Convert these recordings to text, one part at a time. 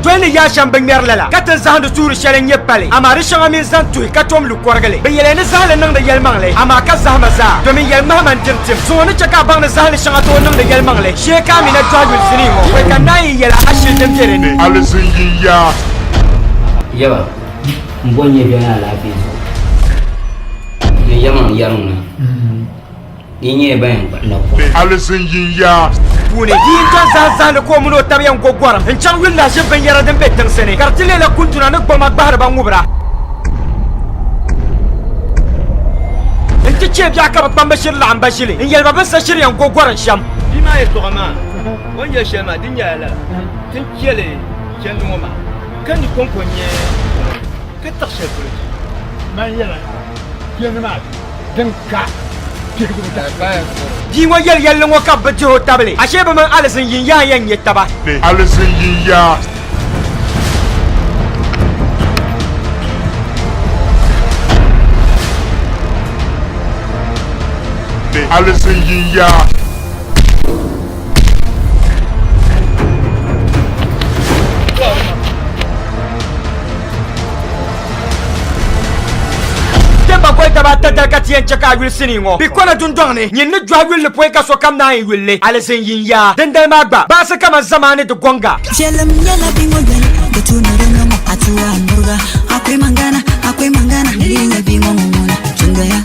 Doli ni yaa shɛm bi ŋmɛri lala, ka ti ni zahindi tuuri shɛli n-nyɛ pali, amaa di shɛŋa mi n-zaŋ tuhi ka tom lu kɔrigili. Bɛ yɛliya ni zahili niŋdi yɛlimaŋli, amaa ka zahima zaa, domin yɛliŋmahima n-diri tim. Zuŋɔ ni chɛ ka a baŋ ni zahili shɛŋa tooi niŋdi yɛlimaŋli, shee ka a mi na dɔɣi yuli sinii ŋɔ, pɔi ka naan yi yɛl a ashili din be di ni. Alizin yinya. Yaba, m bo n-nyɛ bɛ ni alaafee zuɣu. Ni yɛmaŋ yɛriŋ na. Yi nyɛla ban yɛn kpuɣi napɔŋ. Alizin yinya. Puuni, di yi n-tɔn zahim zahindi ka o mini o taba yɛn go gɔrim n-chaŋ yuli lahiʒibu binyɛra din be tiŋsi ni, ka di ti leela kunduna ni goma gbahiri ba ŋubira. N-ti chɛ biɛɣu ka bɛ kpamba shiri laɣim ba ʒili n-yɛli ba bɛ ni sa shiri yɛn go gɔrim shɛm. Bia maa yɛtɔɣa maa, o ni yɛli shɛli maa, di nyɛla lala, Ti ni chɛ li chandi ŋɔ maa, ka ni kɔŋko n-nyɛ ka tiɣi shɛli polo ti. Man yɛla kpeeni maa din ka pihigibu dali. Bia ŋɔ yɛli yɛlli ŋɔ ka bɛ dihi o tabili, ashee bɛ mini alizin yin yaa n-yɛn nyɛ taba. Alizin yin yaa. Alizin yin yaa. Kpɛmba goli daba ata dali ka ti yɛn chɛ ka a yuli sinii ŋɔ bɛ kɔna dundɔŋ ni. Nyin ni dɔhi yuli li pɔi ka sokam naan yi yuli li, alizin yin yaa. Dindali maa gba, baɣisi kaman zamaani di gɔŋga. Viɛlim nyɛla bia ŋɔ yɛli di tu ni di niŋ atua muriga akwai mangana akwai mangana ni yi nyɛ bia ŋɔ ŋun ŋuna tundoya.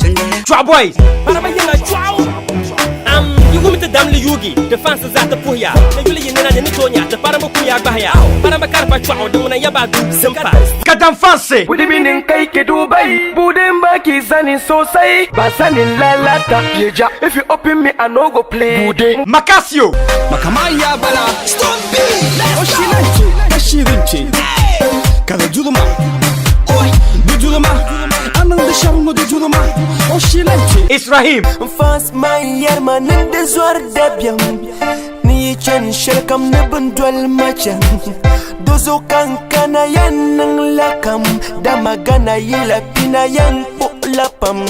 Chuɣu Boys. Paraba yɛla chuɣu. Am yi wum ti damli yuugi, di fansi zaa ti puhiya. Ni yuli yi nina ni ni tooi nya ti parimbu kuya gbahiya. Parimba ka di pa chuɣu, di ŋuna n-yaba du zimpa. Ka dam fansi. Kudi mini kai ke Dubai Budin baki zani sosai Ba sanin lalata Yeja If you open me I no go play Bude Makasio. Makamaya bala Stone B Oshinanche Tashirinche Kada durma Oy Du durma Anın dışarı du durma Oshinanche Israhim. Fans man yɛrima ni di zɔri dabiɛm Ni yi chani shɛli kam ni bɛn doli ma chani Di zuɣu ka n kana yɛn niŋ la kam Dama Ghana yila pina yɛn kpuɣila pam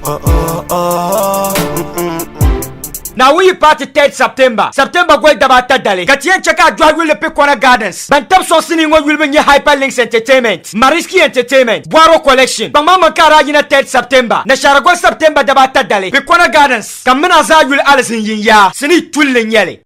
Oh oh oh Naawuni yi paai ti 3rd September, September goli daba ata dali, ka ti yɛn chɛ ka a dɔhi yulli Pikona Gardens. Ban tabi sɔŋ sinii ŋɔ yulibu n-nyɛ Hyperlinks Entertainment, Mariski Entertainment, Buaro Collection. Kpaŋmaŋmaŋ ka a daa yina 3rd September, Nashaara goli September daba ata dali, Pikona Gardens, ka m mini a zaa yuli alizin yin yaa, sinii tulli n-nyɛ li.